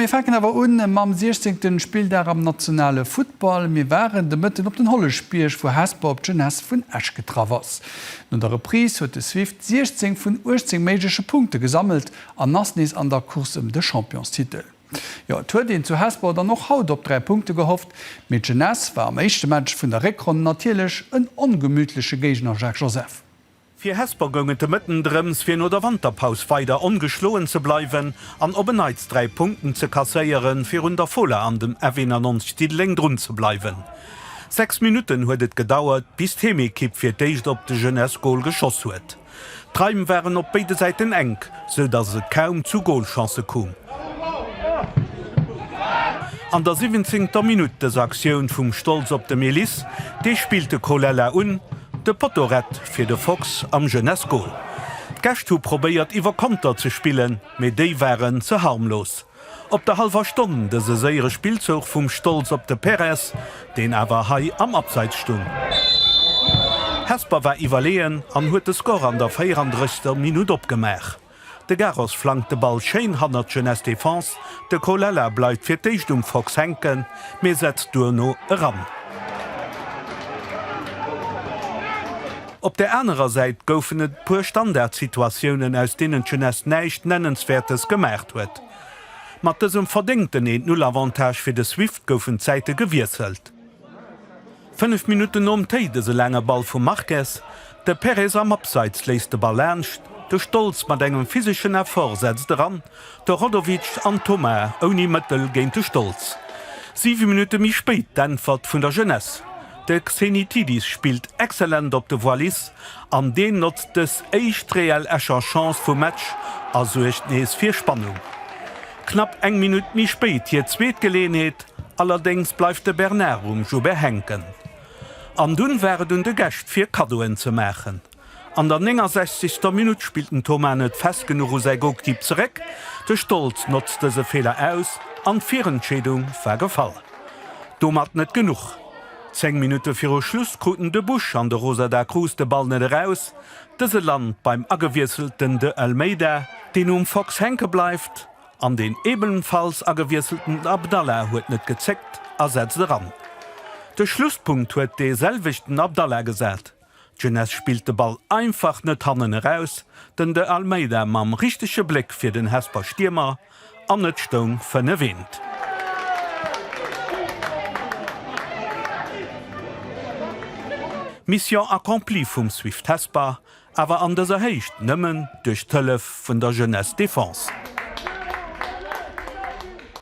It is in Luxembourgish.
Mir fänken awer un mam 16. Spilldag am nationale Futtball. Mir waren de Mëtten op den Holleschbierg, wou Hesper op d'Jeunesse vun Esch getraff ass. No der Reprise huet de Swift 16 vun 18 méigleche Punkte gesammelt an ass nees an der Course ëm de Championstitel. Jo, et huet een zu Hesper dann och haut op 3 Punkte gehofft, mee d'Jeunesse war am éischte Match vun der Réckronn natierlech en ongemütleche Géigner, Jacques Joseph. Fir Hesper goung et de Mëtten drëms, fir no der Wanterpaus weider ongeschloen ze bleiwen an op en Neits 3 Punkten ze kasséieren, fir un der Fola an dem F91 Diddeleng drun ze bleiwen. 6 Minutten huet et gedauert, bis d'Heemekipp fir d'éischt op de Jeunesse-Gol geschoss huet. D'Raim waren op béide Säiten enk, sou dass et kaum zu Golchancë koum. An der 17. Minutt dës Aktioun vum Stolz op de Melis, dee spillt de Colella un, de Potto rett fir de Fox am Jeunesse Gol. D'Gäscht hu probéiert iwwer Konter ze spillen, mee déi waren ze harmlos. Op der hallwer Stonn dëse séiere Spillzouch vum Stolz op de Perez, deen awer hei am Abseits stung. Hesper war iwwerleeën an huet de Score an der 34. Minutt opgemaach. De Garros flankt de Ball schéin hannert d'Jeunesse Defense, de Colella bleift fir d'éischt um Fox hänken, mee setzt duerno eran. Op der anerer Säit goufen et e puer Standardsituatiounen, aus deenen d'Jeunesse näischt Nennenswäertes gemaacht huet. Mat dësem verdéngten Eent-Null-Avantage fir de Swift goufen d'Säite gewiesselt. 5 Minutten nom Téi dëse laange Ball vum Marques, de Perez am Abseits léisst de Ball laanscht, de Stolz mat engem physeschen Effort setzt eran, de Rodovic an Thomas ouni Mëttel géint de Stolz. 7 Minutte méi spéit d'Äntwert vun der Jeunesse, de Xenitidis spillt excellent op de Voilis an deen notzt dës éischt reell Escher Chance vum Match a suergt nees fir Spannung. Knapp eng Minutt méi spéit hir zweet Geleeënheet, Allerdéngs bleift de Bernard um Joubert hänken. An dunn war et un de Gäscht fir Kaddoen ze maachen. An der 69. Minutt spillt den Thomas net fest genuch u säi Golkipp zeréck. De Stolz notzt dëse Feeler aus an d'Virentscheedung war gefall. Domat net genuch. 10 Minutte viru Schluss kruten de Busch an de Rosa da Cruz de Ball net eraus. Dëse lant beim agewiesselten De Almeida, deen um Fox hänke bleift. An deen ebenfalls agewiesselten Abdallah huet net gezéckt a setzt eran. De Schlusspunkt huet dee selwechten Abdallah gesat. D'Jeunesse spillt de Ball einfach net hannen eraus, den De Almeida mam richtege Bléck fir den Hesper Stiermer an et stoung 5, eent. Mission accomplie vum Swift Hesper, Awer an dëser Héicht nëmmen duerch d'Hëllef vun der Jeunesse Défense.